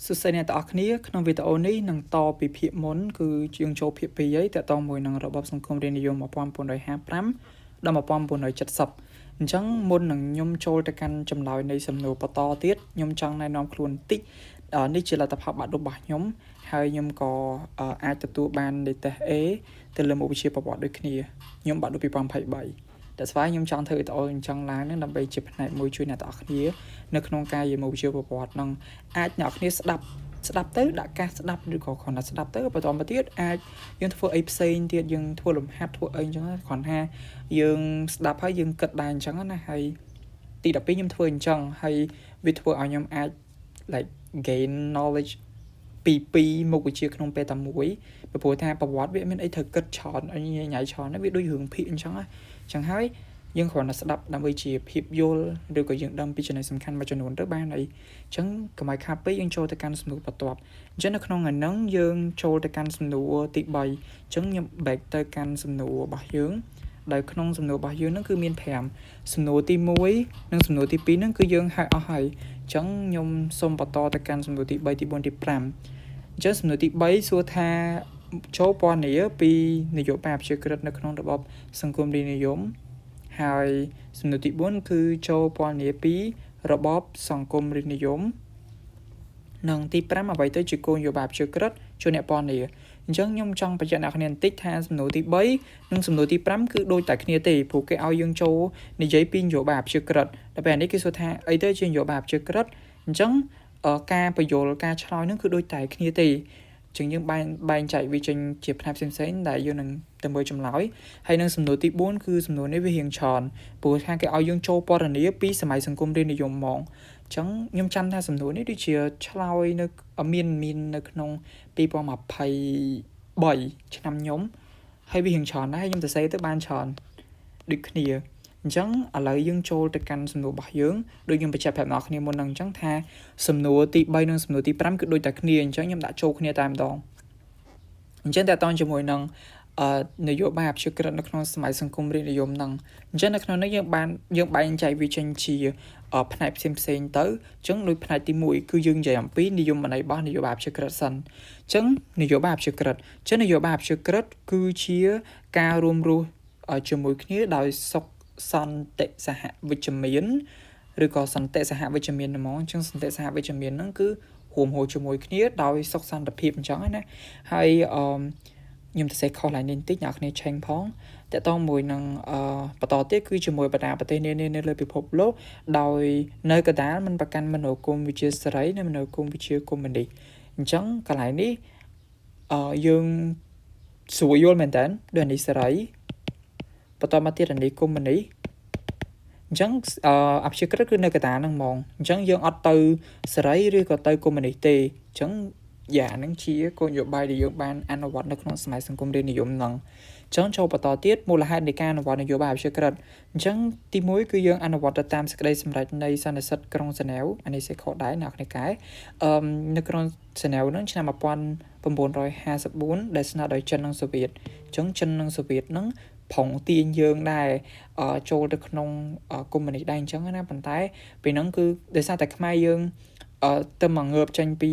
សួស្តីអ្នកទាំងអស់គ្នាក្នុងវីដេអូនេះនឹងតពីភាគមុនគឺជាងចូលភាគ2ហើយតកតងមួយនឹងរបបសង្គមរាស្ត្រនិយម1955ដល់1970អញ្ចឹងមុននឹងខ្ញុំចូលទៅកាន់ចម្លើយនៃសំណួរបន្តទៀតខ្ញុំចង់ណែនាំខ្លួនបន្តិចនេះជាលទ្ធផលបាក់ឌុបរបស់ខ្ញុំហើយខ្ញុំក៏អាចទទួលបាននិទេស A ទៅលើមុខវិជ្ជាប្រវត្តិដូចគ្នាខ្ញុំបាក់ឌុប2023តែស្វ័យខ្ញុំចង់ធ្វើវីដេអូអញ្ចឹងឡើងនឹងដើម្បីជាផ្នែកមួយជួយអ្នកទាំងអស់គ្នានៅក្នុងការយល់មុខវិជ្ជាប្រវត្តិនឹងអាចអ្នកគ្នាស្ដាប់ស្ដាប់ទៅដាក់កាសស្ដាប់ឬក៏គ្រាន់តែស្ដាប់ទៅបន្តមកទៀតអាចយើងធ្វើអីផ្សេងទៀតយើងធ្វើលំហាត់ធ្វើអីអញ្ចឹងគ្រាន់ថាយើងស្ដាប់ហើយយើងគិតដែរអញ្ចឹងណាហើយទី12ខ្ញុំធ្វើអញ្ចឹងហើយវាធ្វើឲ្យខ្ញុំអាច like gain knowledge ពីពីរមុខវិជ្ជាក្នុងពេលតែមួយពីព្រោះថាប្រវត្តិវាមានអីត្រូវគិតច្រើនអីញ៉ៃច្រើនវាដូចរឿងភាគអញ្ចឹងណាអញ្ចឹងហើយយើងគ្រាន់តែស្ដាប់ដើម្បីជាភាពយល់ឬក៏យើងដឹងពីចំណុចសំខាន់មួយចំនួនទៅបានអីអញ្ចឹងកុំឲ្យខាតពេកយើងចូលទៅកាន់សំណួរបន្ទាប់អញ្ចឹងនៅក្នុងថ្ងៃហ្នឹងយើងចូលទៅកាន់សំណួរទី3អញ្ចឹងខ្ញុំ back ទៅកាន់សំណួររបស់យើងដោយក្នុងសំណួររបស់យើងហ្នឹងគឺមាន5សំណួរទី1និងសំណួរទី2ហ្នឹងគឺយើងហៅអស់ហើយអញ្ចឹងខ្ញុំសូមបន្តទៅកាន់សំណួរទី3ទី4ទី5អញ្ចឹងសំណួរទី3សួរថាចូលពណ៌នាពីនយោបាយអព្យាក្រឹតនៅក្នុងរបបសង្គមរាស្ត្រនិយមហើយសំណួរទី4គឺចូលពណ៌នាពីរបបសង្គមរាស្ត្រនិយមនិងទី5អ្វីទៅជាគោលនយោបាយអព្យាក្រឹតជួយអ្នកពណ៌នាអញ្ចឹងខ្ញុំចង់បញ្ជាក់អ្នកគ្នាបន្តិចថាសំណួរទី3និងសំណួរទី5គឺដូចតែគ្នាទេព្រោះគេឲ្យយើងចូលនិយាយពីនយោបាយអព្យាក្រឹតដល់ពេលនេះគេសួរថាអីទៅជានយោបាយអព្យាក្រឹតអញ្ចឹងការបញ្យលការឆ្លើយនឹងគឺដូចតែគ្នាទេចឹងយើងបែងបែងចែកវាចេញជាផ្នែកផ្សេងៗដែលយើងនឹងទៅមើលចម្លើយហើយនឹងសំណួរទី4គឺសំណួរនេះវារៀងច្រើនព្រោះថាគេឲ្យយើងចូលពណ៌នាពីសម័យសង្គមរាស្ត្រនិយមហ្មងអញ្ចឹងខ្ញុំចាំថាសំណួរនេះដូចជាឆ្លើយនៅមានមាននៅក្នុង2023ឆ្នាំខ្ញុំហើយវារៀងច្រើនដែរខ្ញុំទៅសេទៅបានច្រើនដូចគ្នាអញ្ចឹងឥឡូវយើងចូលទៅកាន់សំណួររបស់យើងដូចខ្ញុំបញ្ជាក់ប្រាប់អ្នកគ្នាមុនហ្នឹងអញ្ចឹងថាសំណួរទី3និងសំណួរទី5គឺដូចតែគ្នាអញ្ចឹងខ្ញុំដាក់ចូលគ្នាតែម្ដងអញ្ចឹងតើតើជាមួយនឹងអឺនយោបាយអព្យាក្រឹតនៅក្នុងសម័យសង្គមរាស្ត្រនិយមហ្នឹងអញ្ចឹងនៅក្នុងនេះយើងបានយើងបែងចែកវាចេញជាផ្នែកផ្សេងផ្សេងទៅអញ្ចឹងដូចផ្នែកទី1គឺយើងនិយាយអំពីនិយមន័យរបស់នយោបាយអព្យាក្រឹតសិនអញ្ចឹងនយោបាយអព្យាក្រឹតអញ្ចឹងនយោបាយអព្យាក្រឹតគឺជាការរួមរស់ជាមួយគ្នាដោយសុខសន្តិសហវិជ្ជមានឬក៏សន្តិសហវិជ្ជមានហ្មងអញ្ចឹងសន្តិសហវិជ្ជមានហ្នឹងគឺរួមហូរជាមួយគ្នាដោយសុខសន្តិភាពអញ្ចឹងណាហើយអឺខ្ញុំទៅសេខុសឡើងនេះបន្តិចអ្នកគ្នាឆេងផងតកតងមួយនឹងអឺបន្តទៀតគឺជាមួយបណ្ដាប្រទេសនានានៅលើពិភពលោកដោយនៅកណ្ដាលមិនប្រកាន់មនោគមវិជ្ជាសេរីនិងមនោគមវិជ្ជាកុម្មុយនីសអញ្ចឹងកន្លែងនេះអឺយើងស្រួលយល់មែនតើដូចនេះសេរីបន្តមកទៀតអានេះកុម្មុយនីសអញ្ចឹងអព្យាក្រឹតគឺនៅកណ្ដាលហ្នឹងហ្មងអញ្ចឹងយើងអត់ទៅសេរីឬក៏ទៅកុម្មុយនីសទេអញ្ចឹងយ៉ាហ្នឹងជាគោលនយោបាយដែលយើងបានអនុវត្តនៅក្នុងសម័យសង្គមរាស្ត្រនិយមហ្នឹងអញ្ចឹងចូលបន្តទៀតមូលហេតុនៃការអនុវត្តនយោបាយអព្យាក្រឹតអញ្ចឹងទី1គឺយើងអនុវត្តទៅតាមសេចក្តីសម្រេចនៃសន្និសីទក្រុងហ្សឺណែវអានេះសេខុសដែរអ្នកគ្នាកែអឺនៅក្រុងហ្សឺណែវហ្នឹងឆ្នាំ1954ដែលស្នើដោយចិននិងសូវៀតអញ្ចឹងចិននិងសូវៀតហ្នឹងប្រងទាញយើងដែរចូលទៅក្នុងកុម្មុយនីសដែរអញ្ចឹងណាប៉ុន្តែពេលហ្នឹងគឺដោយសារតែខ្មែរយើងទៅមកងើបចេញពី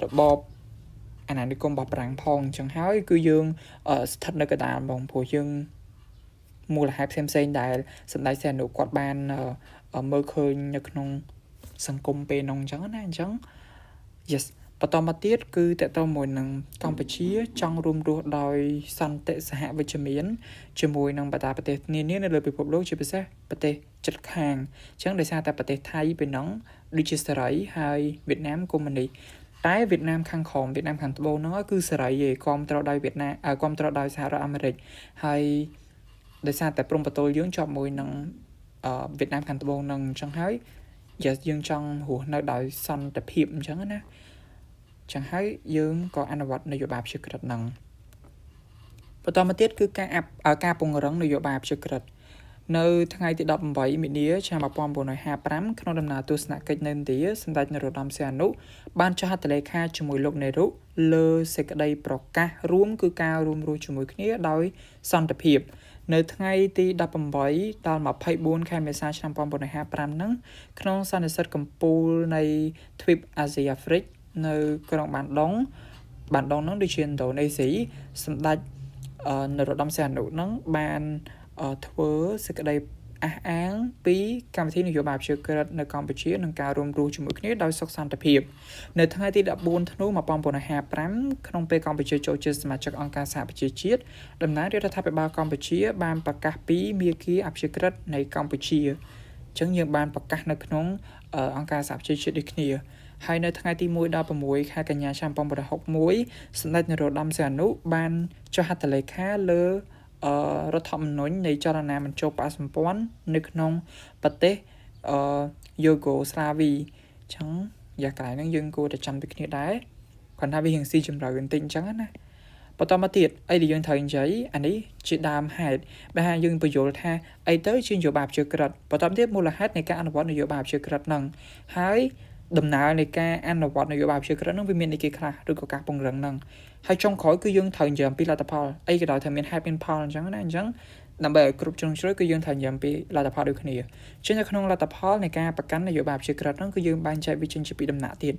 របបអាណានិគមរបស់ប្រាំងផងអញ្ចឹងហើយគឺយើងស្ថិតនៅកណ្ដាលហ្មងព្រោះយើងមូលហេតុផ្សេងផ្សេងដែលសម្ដេចសីហនុគាត់បានមើលឃើញនៅក្នុងសង្គមពេលនោះអញ្ចឹងណាអញ្ចឹង yes បន្តមកទៀតគឺតកតមួយនឹងកម្ពុជាចង់រួមរស់ដោយសន្តិសហវិជ្ជមានជាមួយនឹងបណ្ដាប្រទេសនានានៅលើពិភពលោកជាពិសេសប្រទេសជិតខាងអញ្ចឹងដោយសារតែប្រទេសថៃពេលហ្នឹងដូចជាសេរីហើយវៀតណាមកុម្មុយនីសតែវៀតណាមខាងក្រោមវៀតណាមខាងត្បូងហ្នឹងគឺសេរីឯងគ្រប់ត្រដោយវៀតណាមគ្រប់ត្រដោយសហរដ្ឋអាមេរិកហើយដោយសារតែព្រំប្រទល់យើងជាប់មួយនឹងវៀតណាមខាងត្បូងហ្នឹងអញ្ចឹងហើយយើងចង់រស់នៅដោយសន្តិភាពអញ្ចឹងណាចឹងហើយយើងក៏អនុវត្តនយោបាយព្យាក្រឹតហ្នឹងបន្តមកទៀតគឺការអាប់ការពង្រឹងនយោបាយព្យាក្រឹតនៅថ្ងៃទី18មីនាឆ្នាំ1955ក្នុងដំណើរទស្សនកិច្ចនៅឥណ្ឌាសម្ដេចនរោត្តមសីហនុបានចុះហត្ថលេខាជាមួយលោកនេរុលើសេចក្តីប្រកាសរួមគឺការរួមរស់ជាមួយគ្នាដោយសន្តិភាព នៅថ្ងៃទី18ដល់24ខែមេសាឆ្នាំ1955ហ្នឹងក្នុងសន្និសីទកម្ពុជានៃទ្វីបអាស៊ីអាហ្វ្រិកនៅក្រុងបានដុងបានដុងហ្នឹងដូចជាឥណ្ឌូនេស៊ីសម្ដេចនរោត្តមសីហនុហ្នឹងបានធ្វើសេចក្តីអះអាងពីកម្មវិធីនយោបាយអព្យាក្រឹតនៅកម្ពុជានិងការរួមរស់ជាមួយគ្នាដោយសុខសន្តិភាពនៅថ្ងៃទី14ធ្នូ1955ក្នុងពេលកម្ពុជាចូលជាសមាជិកអង្គការសហប្រជាជាតិតំណាងរាជរដ្ឋាភិបាលកម្ពុជាបានប្រកាសពីមាគ៌ាអព្យាក្រឹតនៃកម្ពុជាអញ្ចឹងយើងបានប្រកាសនៅក្នុងអង្គការសហប្រជាជាតិដូចគ្នាហើយនៅថ្ងៃទី1ដល់6ខែកញ្ញាឆ្នាំ1961សម្ដេចនរោត្តមសីហនុបានចុះហត្ថលេខាលើរដ្ឋធម្មនុញ្ញនៃចលនាបញ្ចុះបក្សសម្ព័ន្ធនៅក្នុងប្រទេសអឺយូហ្គោស្លាវីអញ្ចឹងយ៉ាកន្លែងហ្នឹងយើងគួរតែចាំដូចគ្នាដែរគ្រាន់ថាវារៀងស៊ីជម្រៅបន្តិចអញ្ចឹងណាបន្តមកទៀតអីដែលយើងត្រូវនិយាយអានេះជាដើមហេតុបើថាយើងបញ្យល់ថាអីទៅជានយោបាយអព្យាក្រឹតបន្តទៀតមូលហេតុនៃការអនុវត្តនយោបាយអព្យាក្រឹតហ្នឹងហើយដំណើរនៃការអនុវត្តនយោបាយអព្យាក្រឹតហ្នឹងវាមានអីគេខ្លះឬក៏ការពង្រឹងហ្នឹងហើយចុងក្រោយគឺយើងត្រូវនិយាយអំពីលទ្ធផលអីក៏ដោយត្រូវមានហេតុមានផលអញ្ចឹងណាអញ្ចឹងដើម្បីឲ្យគ្រប់ជ្រុងជ្រោយគឺយើងត្រូវនិយាយអំពីលទ្ធផលដូចគ្នាជាងនៅក្នុងលទ្ធផលនៃការប្រកាន់នយោបាយអព្យាក្រឹតហ្នឹងគឺយើងបែងចែកវាចេញជាពីរដំណាក់ទៀត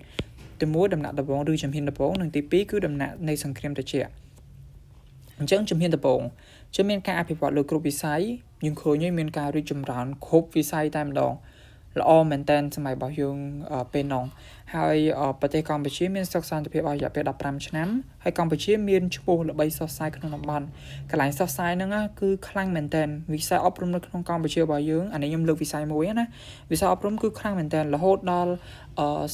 ទី1ដំណាក់ដំបូងឬជំហានដំបូងនិងទី2គឺដំណាក់នៃសង្គ្រាមត្រជាក់អញ្ចឹងជំហានដំបូងជាមានការអភិវឌ្ឍលើគ្រប់វិស័យយើងឃើញមានការរីកចម្រើនគ្រប់វិស័យតែម្ដងល្អមែនតែនសម័យរបស់យើងពេលនោះហើយប្រទេសកម្ពុជាមានសុខសន្តិភាពអស់រយៈពេល15ឆ្នាំហើយកម្ពុជាមានឈ្មោះល្បីសុសសាយក្នុងតំបន់កន្លែងសុសសាយហ្នឹងគឺខ្លាំងមែនតែនវិស័យអប់រំនៅក្នុងកម្ពុជារបស់យើងអានេះខ្ញុំលើកវិស័យមួយណាវិស័យអប់រំគឺខ្លាំងមែនតែនរហូតដល់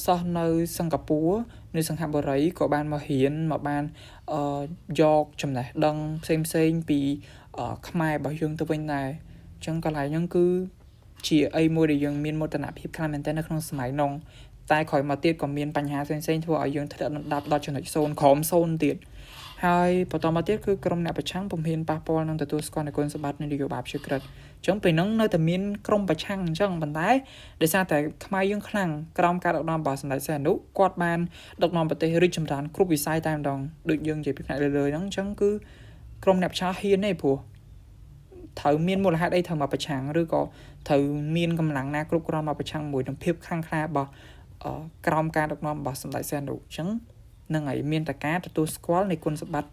សិស្សនៅសិង្ហបុរីនៅសិង្ហបុរីក៏បានមករៀនមកបានយកចំណេះដឹងផ្សេងផ្សេងពីខ្មែររបស់យើងទៅវិញដែរអញ្ចឹងកន្លែងហ្នឹងគឺជាអីមួយដែលយើងមានមោទនភាពខ្លាំងមែនទែននៅក្នុងសម័យនោះតែក្រោយមកទៀតក៏មានបញ្ហាផ្សេងៗធ្វើឲ្យយើងធ្លាក់ដុនដាបដល់ចំណុច0ក្រោម0ទៀតហើយបន្តមកទៀតគឺក្រុមអ្នកប្រឆាំងពុំហ៊ានប៉ះពាល់នឹងទទួលស្គាល់នូវគុណសម្បត្តិនៃនយោបាយអព្យាក្រឹតអញ្ចឹងពេលហ្នឹងនៅតែមានក្រុមប្រឆាំងអញ្ចឹងប៉ុន្តែដោយសារតែខ្មែរយើងខ្លាំងក្រោមការដឹកនាំរបស់សម្ដេចសីហនុគាត់បានដឹកនាំប្រទេសរីកចម្រើនគ្រប់វិស័យតែម្ដងដូចយើងនិយាយពីផ្នែកលើៗហ្នឹងអញ្ចឹងគឺក្រុមអ្នកប្រឆាំងហ៊ានទេព្រោះត្រូវមានមូលហេតុអីត្រូវមកប្រឆាំងឬក៏ត្រូវមានកម្លាំងណាគ្រប់គ្រាន់មកប្រឆាំងមួយនឹងភាពខ្លាំងក្លារបស់ក្រោមការដឹកនាំរបស់សម្ដេចសីហនុអញ្ចឹងនឹងហើយមានតែការទទួលស្គាល់នៃគុណសម្បត្តិ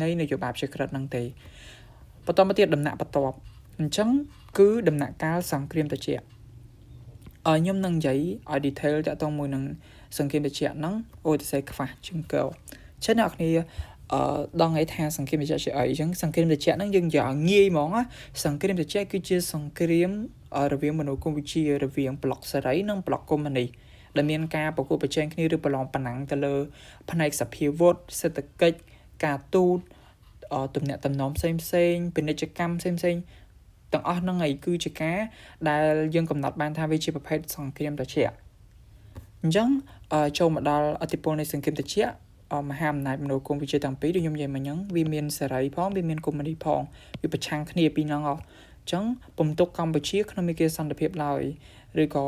នៃនយោបាយអព្យាក្រឹតហ្នឹងទេបន្តមកទៀតដំណាក់បន្ទាប់អញ្ចឹងគឺដំណាក់កាលសង្គ្រាមត្រជាក់អឺខ្ញុំនឹងនិយាយឲ្យ detail តាក់ទងមួយនឹងសង្គ្រាមត្រជាក់ហ្នឹងអូទៅសេខ្វះជាងកោចឹងអ្នកគ្នាអឺដល់ថ្ងៃថាសង្គ្រាមត្រជាក់ជាអីអញ្ចឹងសង្គ្រាមត្រជាក់ហ្នឹងយើងនិយាយឲ្យងាយហ្មងណាសង្គ្រាមត្រជាក់គឺជាសង្គ្រាមរវាងមនោគមវិជ្ជារវាងប្លុកសេរីនិងប្លុកកុម្មុយនីសដែលមានការប្រកួតប្រជែងគ្នាឬប្រឡងប្រណាំងទៅលើផ្នែកសភាវុធសេដ្ឋកិច្ចការទូតទំនាក់ទំនងផ្សេងផ្សេងពាណិជ្ជកម្មផ្សេងផ្សេងទាំងអស់ហ្នឹងឯងគឺជាការដែលយើងកំណត់បានថាវាជាប្រភេទសង្គ្រាមត្រជាក់អញ្ចឹងចូលមកដល់អធិពលនៃសង្គ្រាមត្រជាក់មហាអំណាចមនោគមវិជ្ជាទាំងពីរដូចខ្ញុំនិយាយមិញហ្នឹងវាមានសេរីផងវាមានកុម្មុយនីសផងវាប្រឆាំងគ្នាពីរហ្នឹងអញ្ចឹងពំទុកកម្ពុជាក្នុងមាគ៌ាសន្តិភាពឡើយឬក៏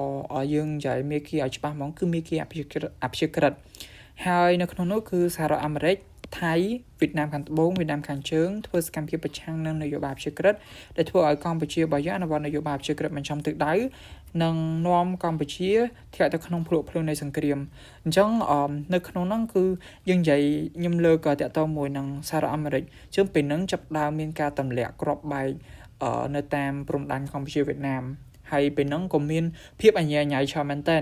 យើងនិយាយមាគ៌ាឲ្យច្បាស់ហ្មងគឺមាគ៌ាអព្យាក្រឹតអព្យាក្រឹតហើយនៅក្នុងនោះគឺសហរដ្ឋអាមេរិកថៃវៀតណាមខាងត្បូងវៀតណាមខាងជើងធ្វើសកម្មភាពប្រឆាំងនឹងនយោបាយអព្យាក្រឹតដែលធ្វើឲ្យកម្ពុជារបស់យើងអនុវត្តនយោបាយអព្យាក្រឹតមិនចំទិសដៅនិងនាំកម្ពុជាធ្លាក់ទៅក្នុងភ្លក់ភ្លើងនៃសង្គ្រាមអញ្ចឹងនៅក្នុងហ្នឹងគឺយើងនិយាយខ្ញុំលើកក៏តាក់ទងមួយនឹងសហរដ្ឋអាមេរិកជាងពេលហ្នឹងចាប់ដើមមានការទម្លាក់គ្រាប់បែកនៅតាមព្រំដែនកម្ពុជាវៀតណាមហើយពេលហ្នឹងក៏មានភាពអញ្ញាញ៉ៃច្រើនមែនតើ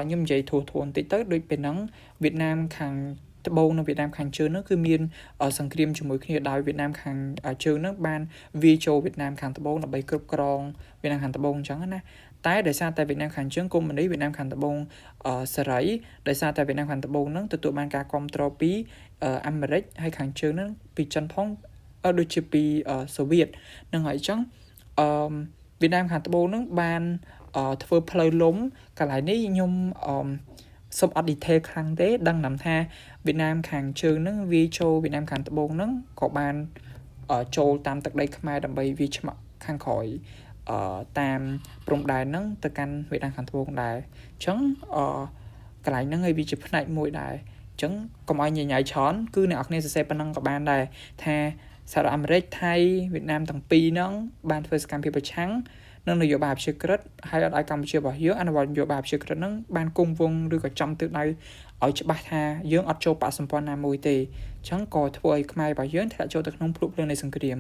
ខ្ញុំនិយាយធួធួបន្តិចទៅដូចពេលហ្នឹងវៀតណាមខាងត្បូងនិងវៀតណាមខាងជើងនោះគឺមានសង្គ្រាមជាមួយគ្នាដោយវៀតណាមខាងជើងនោះបានវាយចូលវៀតណាមខាងត្បូងដើម្បីគ្រប់គ្រងវៀតណាមខាងត្បូងអញ្ចឹងណាតែដោយសារតែវៀតណាមខាងជើងកុម្មុយនីសវៀតណាមខាងត្បូងសេរីដោយសារតែវៀតណាមខាងត្បូងហ្នឹងទទួលបានការគ្រប់គ្រងពីអាមេរិកហើយខាងជើងហ្នឹងពីចិនផងដូចជាពីសូវៀតហ្នឹងហើយអញ្ចឹងអឺវៀតណាមខាងត្បូងហ្នឹងបានធ្វើផ្លូវលំកន្លែងនេះខ្ញុំអឺសុំអត់ detail ខ្លាំងទេដឹងតែថាវៀតណាមខាងជើងហ្នឹងវាចូលវៀតណាមខាងត្បូងហ្នឹងក៏បានចូលតាមទឹកដីខ្មែរដើម្បីវាឆ្មាក់ខាងក្រោយអឺតាមព្រំដែនហ្នឹងទៅកាន់វៀតណាមខាងត្បូងដែរអញ្ចឹងអឺកន្លែងហ្នឹងឯងវាជាផ្នែកមួយដែរអញ្ចឹងកុំឲ្យញញ៉ៃច្រើនគឺអ្នកនរគ្នាសរសេរប៉ុណ្ណឹងក៏បានដែរថា សហរដ្ឋអាមេរិកថៃវៀតណាមទាំងពីរហ្នឹងបានធ្វើសកម្មភាពប្រឆាំងនឹងនយោបាយអព្យាក្រឹតហើយអត់ឲ្យកម្ពុជារបស់យើងអនុវត្តនយោបាយអព្យាក្រឹតហ្នឹងបានគង់វង្សឬក៏ចំទិសដៅឲ្យច្បាស់ថាយើងអត់ចូលបកសម្ព័ន្ធណាមួយទេអញ្ចឹងក៏ធ្វើឲ្យខ្មែររបស់យើងធ្លាក់ចូលទៅក្នុងភ្លុកភ្លើងនៃសង្គ្រាម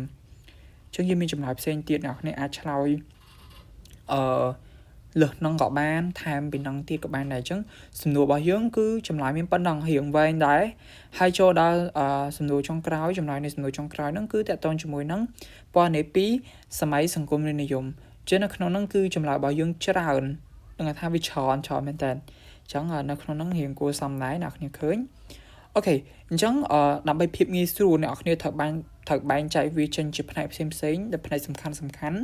អញ្ចឹងយើងមានចម្លើយផ្សេងទៀតអ្នកនរអាចឆ្លើយអឺលើសនឹងក៏បានថែមពីនឹងទៀតក៏បានដែរអញ្ចឹងសំណួររបស់យើងគឺចម្លើយមានប៉ុណ្ណឹងរៀងវែងដែរហើយចូលដល់សំណួរចុងក្រោយចម្លើយនៃសំណួរចុងក្រោយហ្នឹងគឺតកតងជាមួយនឹងពណ៌នៃពីសម័យសង្គមរាស្ត្រនិយមចឹងនៅក្នុងហ្នឹងគឺចម្លើយរបស់យើងច្រើននឹងថាវាច្រើនច្រើនមែនតើអញ្ចឹងនៅក្នុងហ្នឹងរៀងគួរសមដែរអ្នកគ្នាឃើញ OK អញ្ចឹងដើម្បីភាពងាយស្រួលអ្នកនរគ្នាត្រូវបានត្រូវបែងចែកវាចេញជាផ្នែកផ្សេងផ្សេងដែលផ្នែកសំខាន់សំខាន់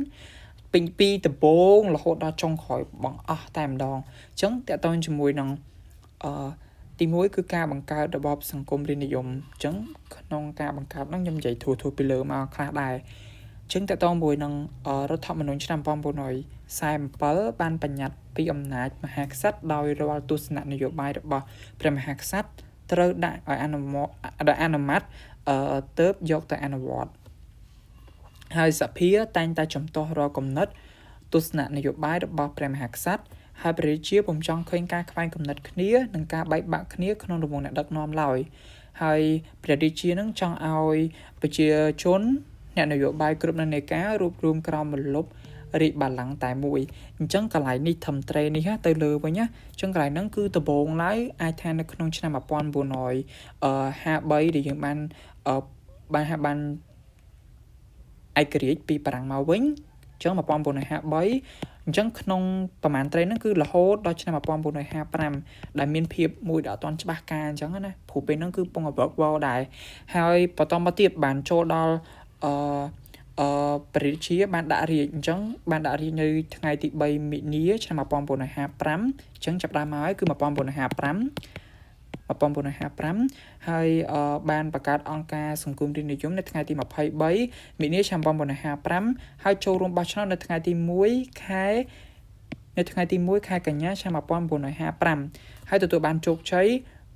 ពេញពីដំបូងរហូតដល់ចុងក្រោយបងអស់តែម្ដងអញ្ចឹងតកតងជាមួយនឹងអឺទី1គឺការបង្កើតរបបសង្គមរាស្ត្រនិយមអញ្ចឹងក្នុងការបង្កើតហ្នឹងខ្ញុំនិយាយធូរធូរពីលើមកខ្លះដែរអញ្ចឹងតកតងមួយនឹងរដ្ឋធម្មនុញ្ញឆ្នាំ1947បានបញ្ញត្តិពីអំណាចមហាក្សត្រដោយរាល់ទស្សននយោបាយរបស់ព្រះមហាក្សត្រត្រូវដាក់ឲ្យអនុម័តដោយអនុម័តអឺទៅយកទៅអនុវត្តហើយសភាតែងតែចំទាស់រាល់គំនិតទស្សននយោបាយរបស់ព្រះមហាក្សត្រហើយព្រះរាជាពុំចង់ឃើញការខ្វែងគំនិតគ្នានិងការបែកបាក់គ្នាក្នុងរង្វង់អ្នកដឹកនាំឡើយហើយព្រះរាជានឹងចង់ឲ្យប្រជាជនអ្នកនយោបាយគ្រប់និន្នាការរួបរวมក្រោមម្លប់រាជបល្ល័ង្កតែមួយអញ្ចឹងកន្លែងនេះធំត្រេនេះទៅលើវិញណាអញ្ចឹងកន្លែងហ្នឹងគឺដំបូងឡើយអាចថានៅក្នុងឆ្នាំ1953ដែលយើងបានបានហាបានឯករាជ្យពីបារាំងមកវិញអញ្ចឹង1953អញ្ចឹងក្នុងប្រហែលត្រីហ្នឹងគឺរហូតដល់ឆ្នាំ1955ដែលមានភាពមួយដែលអត់ទាន់ច្បាស់ការអញ្ចឹងណាព្រោះពេលហ្នឹងគឺពងវឹកវរដែរហើយបន្តមកទៀតបានចូលដល់អឺអឺព្រះរាជាបានដាក់រាជអញ្ចឹងបានដាក់រាជនៅថ្ងៃទី3មិនិនាឆ្នាំ1955អញ្ចឹងចាប់ដើមមកហើយគឺ1955 1955ហើយបានបង្កើតអង្គការសង្គមរាស្ត្រនិយមនៅថ្ងៃទី23មិនិនាឆ្នាំ1955ហើយចូលរួមបោះឆ្នោតនៅថ្ងៃទី1ខែនៅថ្ងៃទី1ខែកញ្ញាឆ្នាំ1955ហើយទទួលបានជោគជ័យ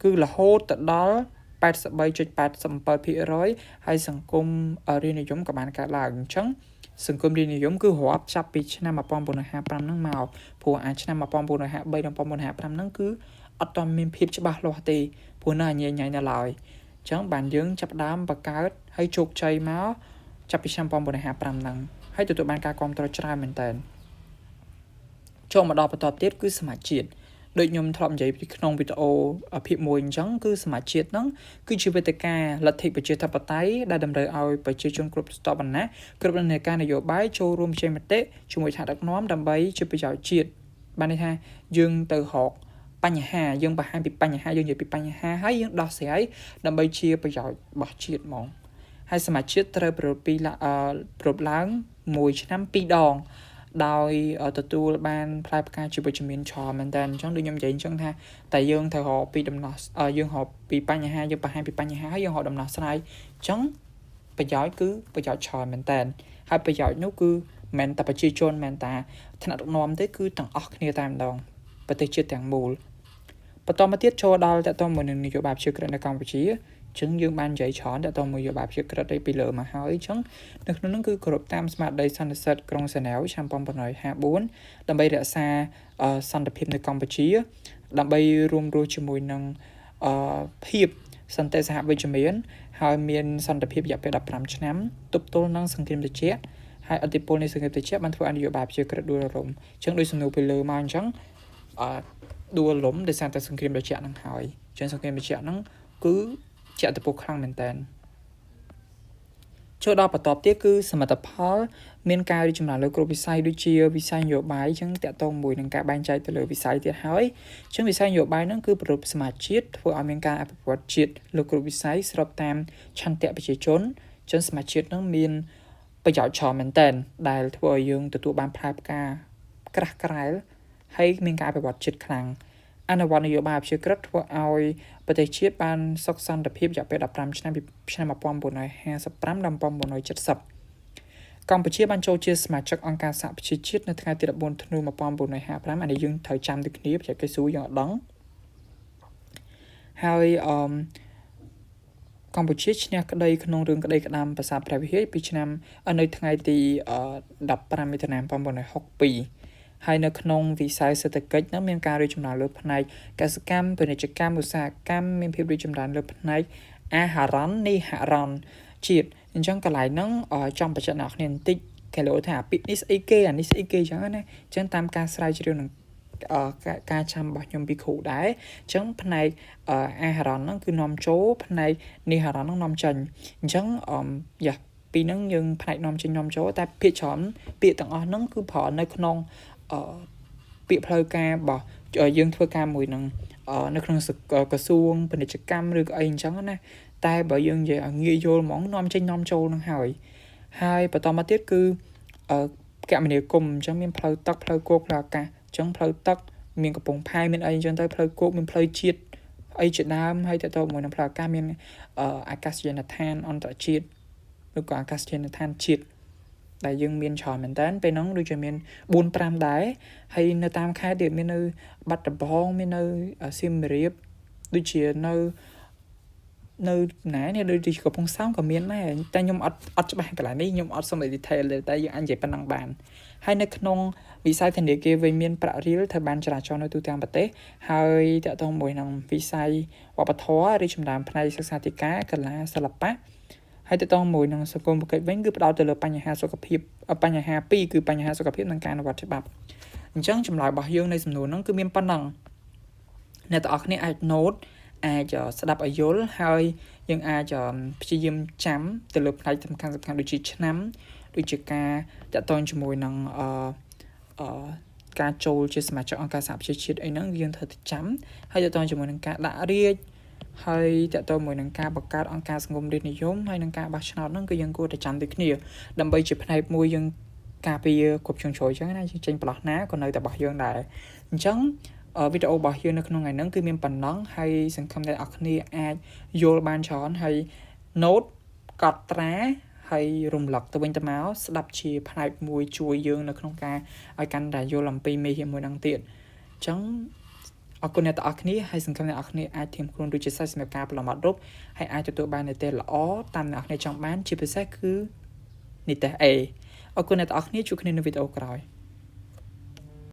គឺរហូតទៅដល់83.87%ហើយសង្គមរាស្ត្រនិយមក៏បានកើតឡើងអញ្ចឹងសង្គមរាស្ត្រនិយមគឺរាប់ចាប់ពីឆ្នាំ1955ហ្នឹងមកព្រោះអាឆ្នាំ1953ដល់1955ហ្នឹងគឺអត់ទាន់មានភាពច្បាស់លាស់ទេព្រោះនៅញ៉ៃញ៉ៃនៅឡើយអញ្ចឹងបានយើងចាប់ដើមបង្កើតហើយជោគជ័យមកចាប់ពីឆ្នាំ1955ហ្នឹងហើយទទួលបានការគាំទ្រច្រើនមែនតើចូលមកដល់បន្តទៀតគឺសមាជជាតិដូចខ្ញុំធ្លាប់និយាយពីក្នុងវីដេអូភាគ1អញ្ចឹងគឺសមាជជាតិហ្នឹងគឺជាវេទិកាលទ្ធិប្រជាធិបតេយ្យដែលតម្រូវឲ្យប្រជាជនគ្រប់ស្ថាប័នគ្រប់និន្នាការនយោបាយចូលរួមជ័យមតិជាមួយថ្នាក់ដឹកនាំដើម្បីជាប្រយោជន៍ជាតិបានន័យថាយើងទៅរកបញ្ហាយើងបង្ហាញពីបញ្ហាយើងនិយាយពីបញ្ហាហើយយើងដោះស្រាយដើម្បីជាប្រយោជន៍របស់ជាតិហ្មងហើយសមាជិកត្រូវប្រពពីប្រពឡើងមួយឆ្នាំ2ដងដោយទទួលបានផ្លែផ្កាជាវិជ្ជមានច្រើនមែនតើអញ្ចឹងដូចខ្ញុំនិយាយអញ្ចឹងថាតែយើងត្រូវរកពីដំណោះយើងរកពីបញ្ហាយើងបង្ហាញពីបញ្ហាហើយយើងរកដំណោះស្រាយអញ្ចឹងប្រយោជន៍គឺប្រយោជន៍ច្រើនមែនតើហើយប្រយោជន៍នោះគឺមិនតែប្រជាជនមិនតែថ្នាក់ដឹកនាំទេគឺទាំងអស់គ្នាតែម្ដងប្រទេសជាតិទាំងមូលបន្តមកទៀតចូលដល់តកតមួយនឹងនយោបាយព្យាក្រឹតនៅកម្ពុជាចឹងយើងបាននិយាយច្រើនតទៅមួយនយោបាយព្យាក្រឹតឯពីលើមកហើយចឹងនៅក្នុងនោះគឺគោរពតាមស្មារតីសន្និសីទក្រុងហ្សឺណែវឆ្នាំ1954ដើម្បីរក្សាសន្តិភាពនៅកម្ពុជា ដើម្បីរួមរស់ជាមួយនឹងភាពសន្តិសហវិជ្ជមានហើយមានសន្តិភាពរយៈពេល15ឆ្នាំទប់ទល់នឹងសង្គ្រាមត្រជាក់ហើយឥទ្ធិពលនៃសង្គ្រាមត្រជាក់បានធ្វើឲ្យនយោបាយព្យាក្រឹតដួលរលំអញ្ចឹងដោយសំណួរពីលើមកអញ្ចឹងអឺដួលរលំដោយសារតែសង្គ្រាមត្រជាក់ហ្នឹងហើយអញ្ចឹងសង្គ្រាមត្រជាក់ហ្នឹងគឺជាឥទ្ធិពលខ្លាំងមែនតើចូលដល់បន្ទាប់ទៀតគឺសមិទ្ធផលមានការរីកចម្រើនលើគ្រប់វិស័យដូចជាវិស័យនយោបាយអញ្ចឹងតកតងមួយនឹងការបែងចែកទៅលើវិស័យទៀតហើយអញ្ចឹងវិស័យនយោបាយហ្នឹងគឺប្រពសមាជាតិធ្វើឲ្យមានការអភិវឌ្ឍជាតិលើគ្រប់វិស័យស្របតាមឆន្ទៈប្រជាជនអញ្ចឹងសមាជាតិហ្នឹងមានប្រយោជន៍ច្រើនមែនតើដែលធ្វើឲ្យយើងទទួលបានផ្លែផ្កាក្រាស់ក្រែលហើយមានការអភិវឌ្ឍជាតិខ្លាំងអនុវត្តនយោបាយអព្យាក្រឹតធ្វើឲ្យប្រទេសជាតិបានសុខសន្តិភាពរយៈពេល15ឆ្នាំពីឆ្នាំ1955ដល់1970កម្ពុជាបានចូលជាសមាជិកអង្គការសហប្រជាជាតិនៅថ្ងៃទី14ធ្នូ1955អានេះយើងត្រូវចាំដូចគ្នាប្រជែកគេសួរយើងអត់ដឹងហើយអឺ កម្ពុជាឈ្នះក្តីក្នុងរឿងក្តីក្តាំប្រាសាទព្រះវិហារពីឆ្នាំនៅថ្ងៃទី15មិថុនា1962ហើយនៅក្នុងវិស័យសេដ្ឋកិច្ចនោះមានការរីកចម្រើនលើផ្នែកកសិកម្មពាណិជ្ជកម្មឧស្សាហកម្មមានភាពរីកចម្រើនលើផ្នែកអាហារនិហរណជាតិអញ្ចឹងកន្លែងហ្នឹងចង់បញ្ជាក់អ្នកគ្នាបន្តិចគេលោថាពាក្យនេះស្អីគេអានេះស្អីគេអញ្ចឹងណាអញ្ចឹងតាមការស្រាវជ្រាវនឹងការចាំរបស់ខ្ញុំពីគ្រូដែរអញ្ចឹងផ្នែកអាហារហ្នឹងគឺនាំចូលផ្នែកនិហរហ្នឹងនាំចេញអញ្ចឹងអឺយ៉ាពីហ្នឹងយើងផ្នែកនាំចេញនាំចូលតែភាគច្រើនពាក្យទាំងអស់ហ្នឹងគឺប្រើនៅក្នុងអឺពាក្យផ្លូវការរបស់យើងធ្វើការមួយនឹងនៅក្នុងក្រសួងពាណិជ្ជកម្មឬក៏អីអញ្ចឹងណាតែបើយើងនិយាយឲ្យងាយយល់ហ្មងនាំចេញនាំចូលនឹងហើយហើយបន្តមកទៀតគឺគមនាគមន៍អញ្ចឹងមានផ្លូវទឹកផ្លូវគោកផ្លូវអាកាសអញ្ចឹងផ្លូវទឹកមានកំពង់ផែមានអីអញ្ចឹងទៅផ្លូវគោកមានផ្លូវជាតិអីជាដើមហើយទៅទៅមួយនឹងផ្លូវអាកាសមានអាកាសយានដ្ឋានអន្តរជាតិឬក៏អាកាសយានដ្ឋានជាតិដែលយើងមានច្រើនមែនតើពេលហ្នឹងដូចជាមាន4 5ដែរហើយនៅតាមខេត្តទៀតមាននៅបាត់ដំបងមាននៅសៀមរាបដូចជានៅនៅណានេះដូចជាកំពង់សោមក៏មានដែរតែខ្ញុំអត់អត់ច្បាស់កន្លែងនេះខ្ញុំអត់សុំ detail ទេតែយើងអាចនិយាយប៉ុណ្ណឹងបានហើយនៅក្នុងវិស័យធនាគារវិញមានប្រាក់រៀលត្រូវបានចរាចរណ៍នៅទូទាំងប្រទេសហើយតកតងមួយនឹងវិស័យវប្បធម៌រីកចម្រើនផ្នែកសិក្សាធិការកលាសិល្បៈហើយតកតងមួយនឹងសង្គមកិច្ចវិញគឺផ្ដោតទៅលើបញ្ហាសុខភាពបញ្ហាពីរគឺបញ្ហាសុខភាពនិងការអនុវត្តច្បាប់អញ្ចឹងចម្លើយរបស់យើងនៃសំណួរហ្នឹងគឺមានប៉ុណ្ណឹងអ្នកទាំងអស់គ្នាអាច note អាចស្ដាប់ឲ្យយល់ហើយយើងអាចព្យាយាមចាំទៅលើផ្នែកសំខាន់សំខាន់ដូចជាឆ្នាំដូចជាការតាក់ទងជាមួយនឹងអឺអឺការចូលជាសមាជិកអង្គការសហប្រជាជាតិអីហ្នឹងយើងត្រូវតែចាំហើយតាក់ទងជាមួយនឹងការដាក់រាជហើយតកតមួយនឹងការបង្កើតអង្គការសង្គមរាស្ត្រនិយមហើយនឹងការបោះឆ្នោតហ្នឹងគឺយើងគួរតែចាំដូចគ្នាដើម្បីជាផ្នែកមួយយើងការពារគ្រប់ជ្រុងជ្រោយអញ្ចឹងណាយើងចេញប្រឡោះណាក៏នៅតែរបស់យើងដែរអញ្ចឹងវីដេអូរបស់យើងនៅក្នុងថ្ងៃហ្នឹងគឺមានប៉ុណ្ណឹងហើយសង្ឃឹមថាអ្នកគ្នាអាចយល់បានច្រើនហើយ note កត់ត្រាហើយរំលឹកទៅវិញទៅមកស្ដាប់ជាផ្នែកមួយជួយយើងនៅក្នុងការឲ្យកាន់តែយល់អំពីមេរៀនមួយហ្នឹងទៀតអញ្ចឹងអរគុណអ្នកទាំងអស់គ្នាហើយសង្ឃឹមអ្នកទាំងអស់គ្នាអាចត្រៀមខ្លួនរួចជាស្រេចសម្រាប់ការប្រឡងបាក់ឌុបហើយអាចទទួលបាននិទ្ទេសល្អតាមអ្នកទាំងអស់គ្នាចង់បានជាពិសេសគឺនិទ្ទេស A អរគុណអ្នកទាំងអស់គ្នាជួបគ្នានៅវីដេអូក្រោយ។